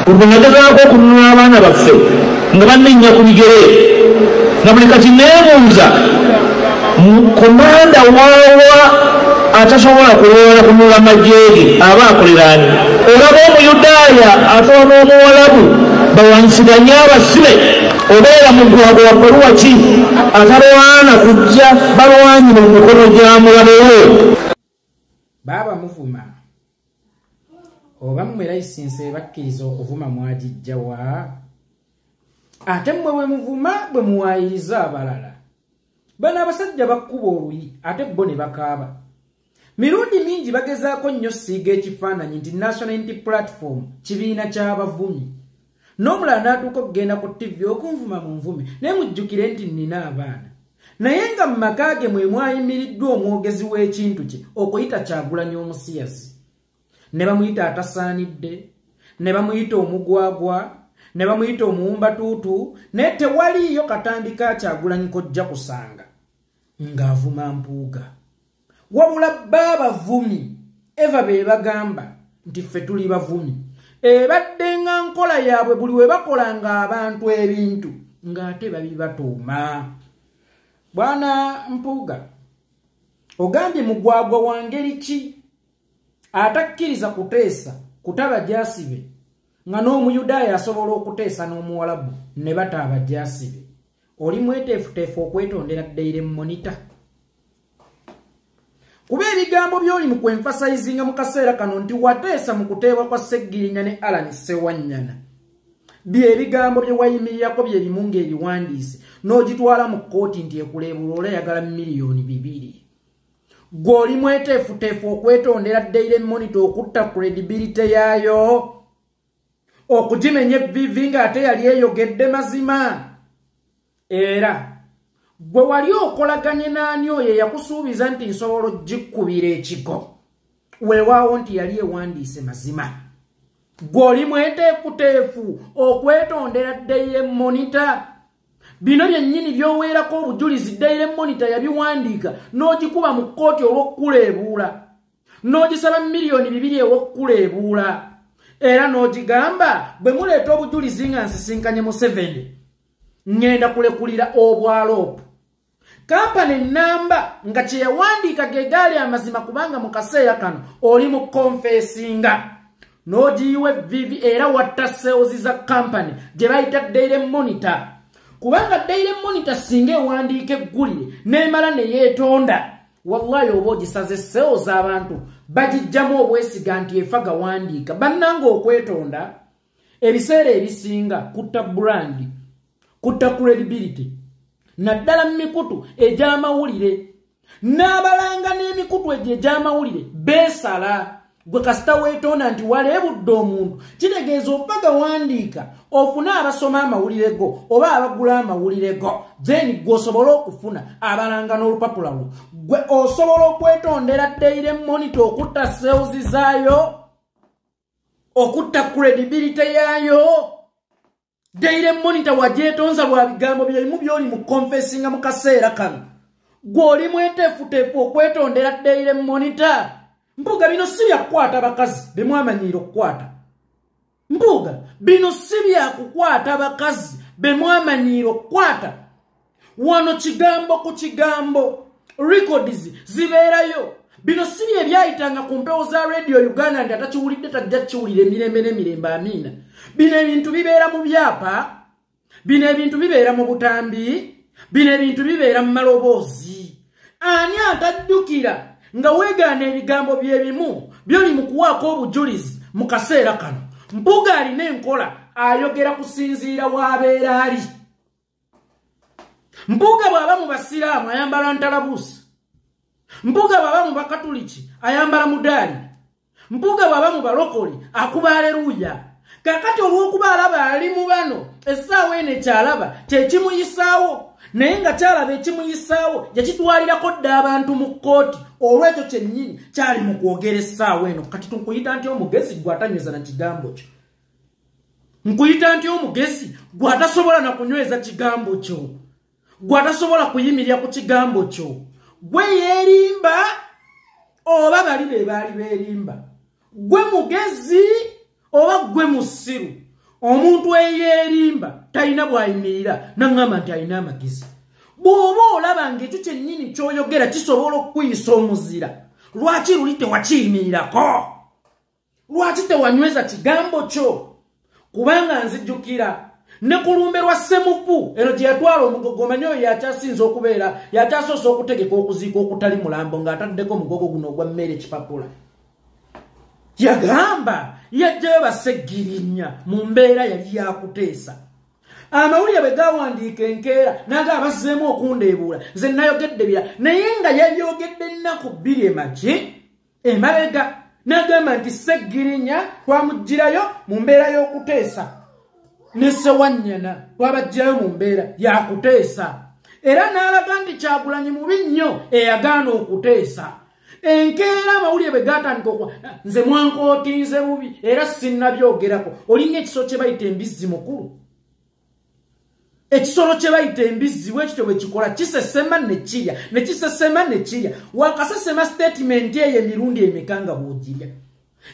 Bwe nagezaako okununula abaana baffe nga banninnya ku bigere, nga buli kati neebuuza komanda waawa atasobola kulwana kununula magye ge aba akolera ani? Olaba Omuyudaaya atoba n'Omuwalabu bawanyisiganye abasibe, obeera mugwagwa wa bbaluwa ki atalwana kujja balwanyi mu mikono gya mulabe we? Baaba muvuma oba mmwe layisinsi ebakkiriza okuvuma mwagijja wa? Ate mmwe bwe muvuma bwe muwaayiriza abalala. Bano abasajja bakkuba oluyi ate bo ne bakaaba. Mirundi mingi bagezaako nnyo ssiiga ekifaananyi nti National Unity Platform kibiina ky'abavumi. N'omulala n'atuuka okugenda ku TV okunvuma mu nvume, naye mujjukire nti nnina abaana. Naye nga mu maka ge mwe mwayimiriddwa omwogezi w'ekintu kye okuyita Kyagulanyi omusiyazi. Ne bamuyita atasaanidde, ne bamuyita omugwagwa, ne bamuyita omuwumbatuutu, naye tewaliiyo katambi ka Kyagulanyi kojja kusanga ng'avuma Mpuuga. Wabula baabavumi eva be bagamba nti ffe tuli bavumi. Ebadde nga nkola yaabwe buli we bakolanga abantu ebintu ng'ate babibatuuma. Bwana Mpuuga, ogambye mugwagwa wa ngeri ki atakkiriza kuteesa kutaba gyasibe nga n'Omuyudaaya asobola okuteesa n'Omuwalabu ne bata abagyasibe? Oli mweteefuteefu okwetondera Daily Monitor? Kuba ebigambo by'oli mu kwemfasayizinga mu kaseera kano nti wateesa mu kuteebwa kwa Ssegirinya ne Allan Ssewanyana, bye bigambo bye wayimirirako bye bimu ng'ebiwandiise n'ogitwala mu kkooti nti ekuleebula olayagala 2 million. Ggwe oli mweteefuteefu okwetondera Daily Monitor okutta credibility yaayo, okugimenya evviivi ng'ate yali eyogedde mazima? Era gwe wali okolaganye n'ani oyo eyakusuubiza nti nsobola ogikkubira ekigo, weewaawo nti yali ewandiise mazima? Gwe oli mweteefuteefu okwetondera Daily Monitor? Bino byennyini by'oweerako obujulizi Daily Monitor yabiwandiika n'ogikuba mu kkooti olw'okkuleebuula, n'ogisaba 2 million ew'okkuleebuula, era n'ogigamba bwe muleeta obujulizi nga nsisinkanye Museveni ŋŋenda kulekulira obwaloopu kampani ennamba, nga kye yawandiika ge gaali amazima, kubanga mu kaseera kano oli mu confessinga n'ogiyiwa evviivi era watta sales za kampani gye bayita Daily Monitor. Kubanga Daily Monitor singa ewandiika eggulire n'emala ne yeetonda, wallahi oba ogisaze sales, abantu bagijjamu obwesiga nti efa gawandiika. Bannanga, okwetonda ebiseera ebisinga kutta brand, kutta credibility, naddala mu mikutu egy'amawulire. N'abalanga n'emikutu egyo egy'amawulire beesala. Gwe kasita weetonda nti waleebudde omuntu, kitegeeza oba gawandiika ofune abasoma amawulire go oba abagula amawulire go, then gwe osobole okufuna abalanga n'olupapula lwo. Gwe osobola okwetondera Daily Monitor okutta sales zaayo, okutta credibility yaayo? Daily Monitor wagyetonza lwa bigambo byerimu byoli mu confessinga mu kaseera kano. Gwe oli mweteefuteefu okwetondera Daily Monitor? Mpuuga, bino si byakukwata bakazi bemwamanyiire okukwata. Mpuuga, bino si byakukwata bakazi bemwamanyiire okukwata. Wano kigambo ku kigambo, records zibeerayo. Bino si bye byayitanga ku mpewo za Radio Uganda nti atakiwulidde tajja kiwulira emirembe n'emirembe, amiina. Bino ebintu bibeera mu byapa, bino ebintu bibeera mu butambi, bino ebintu bibeera mu maloboozi. Ani atajjukira nga weegaana ebigambo bye bimu byoli mu kuwaako obujulizi mu kaseera kano? Mpuuga alina enkola, ayogera kusinziira w'abeera ali. Mpuuga bw'aba mu basiraamu ayambala ntalabuusi, Mpuuga bw'aba mu bakatuliki ayambala mudaali, Mpuuga bw'aba mu balokole akuba aleruuya. Kakati olw'okuba alaba ali mu bano essaawa eno, ekyalaba kyekimuyisaawo, naye nga kyalaba ekimuyisaawo yakitwalirako dda abantu mu kkooti olw'ekyo kyennyini kyali mu kwogera essaawa eno. Kati tukuyita nti omugezi gwe atanyweza na kigambo kyo? Nkuyita nti omugezi gwe atasobola na kunyweza kigambo kyo, gwe atasobola kuyimirira ku kigambo kyo? Gwe yeerimba oba bali be baali beerimba? Gwe mugezi Oba ggwe musiru, omuntu eyeerimba talina bw'ayimirira n'aŋŋamba nti alina amagezi. Bw'oba olaba ng'ekyo kyennyini ky'oyogera kisobola okukuyisa omuzira, lwaki luli tewakiyimirirako? Lwaki tewanyweza kigambo kyo? Kubanga nzijjukira ne ku lumbe lwa Ssemufu eno gye yatwala omugogo, omanyi oyo yakyasinze okubeera, yakyasoose okutegeka okuziika okutali mulambo ng'ataddeko omugogo guno ogwa mmere ekipapula. Yagamba yajjayo Bassegirinya mu mbeera yali yakuteesa. Amawulire bwe gawandiika enkeera n'agamba bazzeemu okundeebuula, nze nayogedde bira, naye nga yabyogedde ennaku bbiri emabega, n'agamba nti Ssegirinya twamuggyirayo mu mbeera y'okuteesa ne Ssewanyana twabaggyirayo mu mbeera yakuteesa. Era n'alaga nti Kyagulanyi mubi nnyo eyagaana okuteesa. Enkeera amawulire bwe gatandika okwa nze mwankootinze bubi era sinnabyogerako. Olinga ekisolo kye bayita embizzi mukulu. Ekisolo kye bayita embizzi bwekityo bwe kikola, kisesema ne kirya, ne kisesema ne kirya. Wakasesema statement eyo emirundi emeka nga bw'ogirya.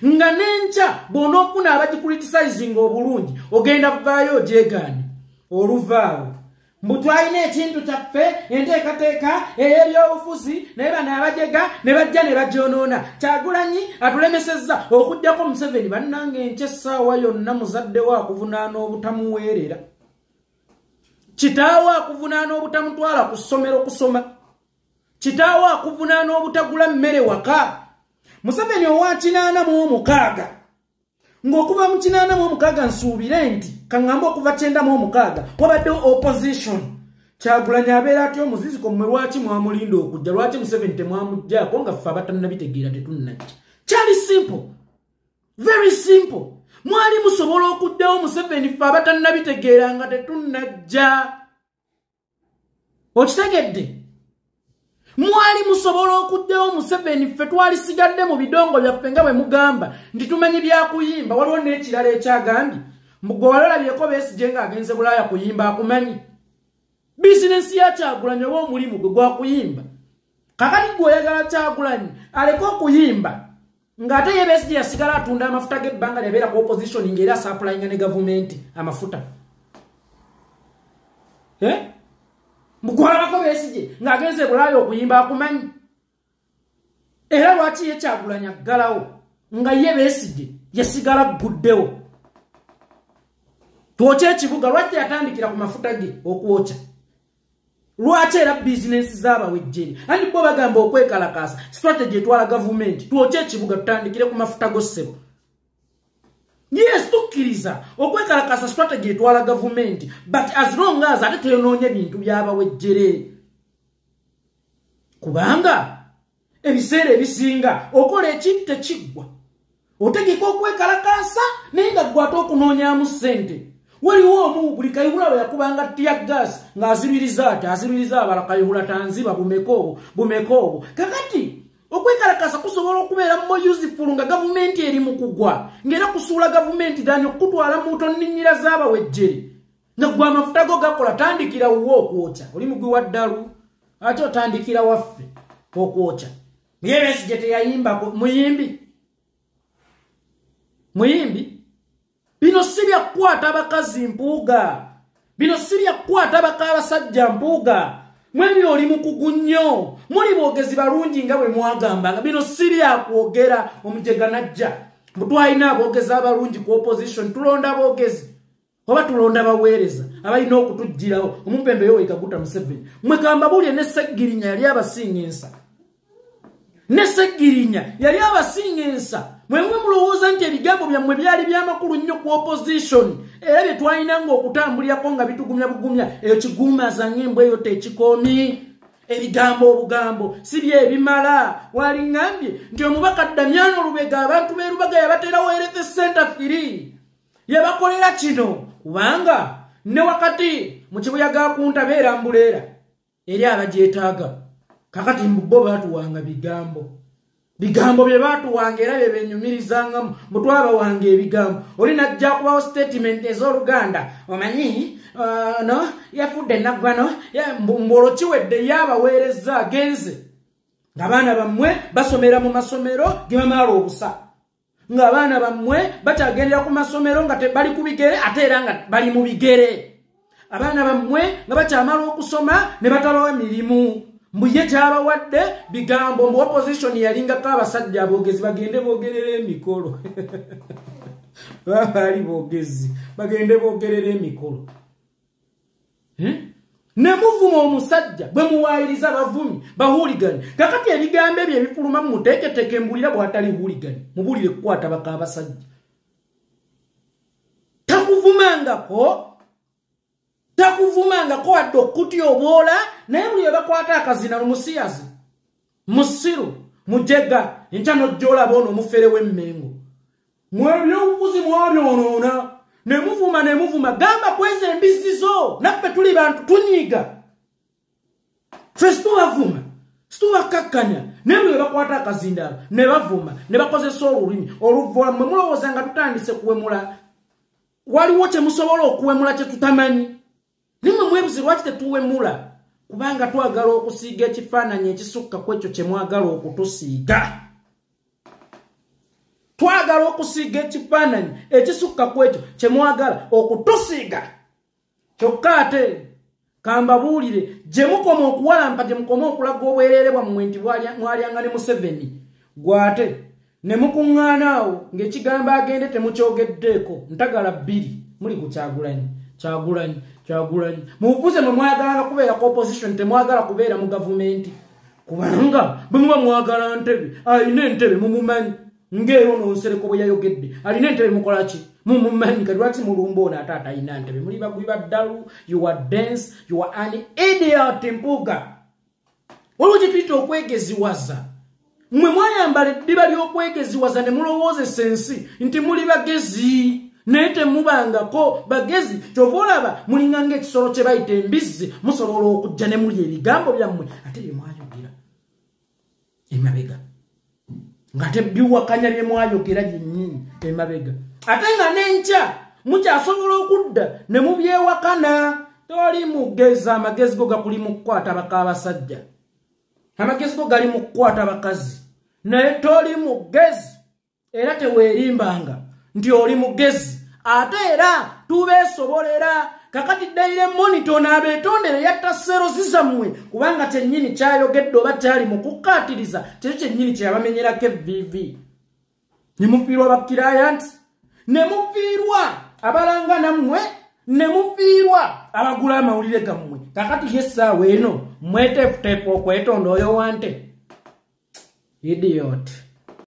Nga n'enkya bw'onoofuna abagicriticizinga obulungi ogenda kuvaayo ogyegaane oluvaawo. Mbu twalina ekintu kyaffe, enteekateeka ey'ebyobufuzi, naye bano abajega ne bajja ne bagyonoona. Kyagulanyi atulemesezza okuggyako Museveni. Bannange enkya essaawa yonna muzadde we akuvunaana obutamuweerera, kitaawe akuvunaana obutamutwala ku ssomero kusoma, kitaawe akuvunaana obutagula mmere waka. Museveni owa 86 ng'okuva mu 86 nsuubire nti kaŋŋambe okuva 96 wabaddewo opposition. Kyagulanyi abeera atya omuziziko? Mmwe lwaki mwamulinda okujja? Lwaki Museveni temwamuggyako nga ffe abatannabitegeera tetunnajja? Kyali simple, very simple. Mwali musobola okuddawo Museveni ffe abatannabitegeera nga tetunnajja. Okitegedde? Mwali musobola okuddawo Museveni ffe twalisigadde mu bidongo byaffe nga bwe mugamba nti tumanyi byakuyimba. Waliwo n'ekirala ekyagambye mbu gwe walolabyeko Besigye ng'agenze Bulaaya kuyimba, akumanyi bizinensi ya Kyagulanyi oba omulimu gwe gwakuyimba. Kakati gwe oyagala Kyagulanyi aleke okuyimba ng'ate ye Besigye yasigala atunda amafuta g'ebbanga lyabeera ku opposition ng'era asupplyinga ne gavumenti amafuta. Mugwalabako Besigye ng'agenze Bulaaya okuyimba, akumanyi. Era lwaki ye Kyagulanyi aggalawo nga ye Besigye yasigala gguddewo? Twokye ekibuga, lwaki teyatandikira ku mafuta ge okwokya? Lwaki era bizinensi z'abawejjere? Anti bo bagamba okwekalakaasa strategy etwala gavumenti. Twokye ekibuga tutandikire ku mafuta go ssebo. Yes, tukkiriza okwekalakaasa strategy etwala gavumenti, but as long as ate teyonoonye bintu by'abawejjere. Kubanga ebiseera ebisinga okola ekintu tekiggwa, otegeka okwekalakaasa naye nga ggwe ate okunoonyaamu ssente. Waliwo omu buli Kayihura lwe yakubanga tear gas ng'azibiriza ati azibiriza abala, Kayihura tanziba bumeka obwo bumeka obwo. Kakati okwekalakaasa kusobola okubeera more useful nga gavumenti eri mu kugwa, ng'era kusuula gavumenti than okukutwala mu tonninnyira z'abawejjere. Nga ggwe amafuta go gakola, tandikira wuwo okwokya. Oli mugwi wa ddalu ate otandikira waffe okwokya. Ye Besigye teyayimbako, muyimbi muyimbi. Bino si bya kukwata bakazi Mpuuga, bino si bya kukwata abasajja Mpuuga. Mwebyo oli mukugu nnyo, muli boogezi balungi nga bwe mwagambanga. Bino si bya kwogera omujega najja. Mbu twalina aboogezi abalungi ku opposition, tulonda aboogezi oba tulonda baweereza abalina okutuggyirawo omumpembe Yoweri Kaguta Museveni. Mwe kambabuulire, ne Ssegirinya yali abasinga ensa, ne Ssegirinya yali abasinga ensa. Mwemwe mulowooza nti ebigambo byammwe byali byamakulu nnyo ku opposition, era bye twalinanga okutambulirako nga bitugumya bugumya. Eyo kiguumaza ng'embwa eyo tekikoomi. Ebigambo obugambo si byebimala. Waliŋŋambye nti omubaka Damiano Lubega abantu b'e Lubaga yabateerawo health center 3, yabakolera kino kubanga ne wakati mu kibuyaga akunta beera mbuleera eri abagyetaaga. Kakati mbu bo baatuwanga bigambo, bigambo bye baatuwanga era bye benyumirizangamu, mutwabawanga ebigambo. Oli najja kubawo statement ez'Oluganda, omanyi no yafudde naggwano mbu kiwedde, yabaweereza agenze ng'abaana bammwe basomera mu masomero ge bamaala obusa. Ng'abaana bammwe bakyagendera ku masomero nga bali ku bigere, ate era nga bali mu bigere. Abaana bammwe nga bakyamala okusoma ne batabawa mirimu. Mbu ye kyabawadde bigambo, mbu opposition yalingako abasajja aboogezi bagende boogerera emikolo. Baali boogezi bagende boogerera emikolo. Ne muvuma omusajja bwe muwaayiriza bavumi bahuligani. Kakati ebigambo ebyo ebifuluma muteeketeeke mbulira bw'atali huligani, mubulire kukwata baka abasajja. Takuvumangako wadde okutya obwola, naye buli bakwata akazina lumusiyazi musiru mujega enkya n'ojja olaba ono omufere w'emmengo. Mwebyobufuzi mwabyonoona, ne muvuma gamba kweza embizzi zo. Naffe tuli bantu tunyiga, ffe situbavuma situbakkakkanya, naye buli bakwata akazindaalo ne bavuma ne bakozesa olulimi oluvola. Mmwe mulowooza nga tutandise kuwemula, waliwo kye musobola okuwemula kye tutamanyi. Nimwe mwebuzi lwaki tetuwemula? Kubanga twagala okusiiga ekifaananyi ekisukka ku ekyo kye mwagala okutusiiga. Twagala okusiiga ekifaananyi ekisukka ku ekyo kye mwagala okutusiiga. Kyokka ate kambabuulire, gye mukoma okuwalampa, gye mukoma okulaga obwereere bwammwe nti mwalyanga ne Museveni, gwate ne mukuŋŋaana awo ng'ekigambo agende temukyogeddeeko. Ntagala bbiri muli ku Kyagulanyi, Kyagulanyi, Kyagulanyi. Mubuuze mwe mwagalanga kubeera ku opposition, temwagala kubeera mu gavumenti, kubanga bwe muba mwagala ntebe, alina entebe mumumanyi. Ng'era ono Nsereko bwe yayogedde, alina entebe mukola ki? Mumumanyi. Kati lwaki mulumba ono ate atalina ntebe? Muli bagwi ba ddalu. You are dense, you are an idiot. Mpuuga, waliwo kye tuyita okwegeziwaza. Mmwe mwayambala eddiba ly'okwegeziwaza ne mulowoozesa ensi nti muli bagezi, naye temubangako bagezi. Kyova olaba mulinga ng'ekisolo kye bayita embizzi, musobola okujja ne mulya ebigambo byammwe ate bye mwayogera emabega, nga tebiwakanya bye mwayogera byennyini emabega, ate nga n'enkya mukyasobola okudda ne mubyewakana. Toli mugezi, amagezi go gakuli mu kukwata bakaabasajja, amagezi go gali mu kukwata bakazi, naye toli mugezi. Era teweerimbanga nti oli mugezi, ate era tubeesobolera. Kakati Daily Monitor n'abeetondere yatta serozi zammwe, kubanga kyennyini kyayogedde oba kyali mu kukkaatiriza kyekyo kyennyini kye yabamenyerako evviivi. Ne mufiirwa bakirayanti, ne mufiirwa abalanga nammwe, ne mufiirwa abagula amawulire gammwe. Kakati ye essaawa eno mweteefuteefu okwetonda oyo wante idiot.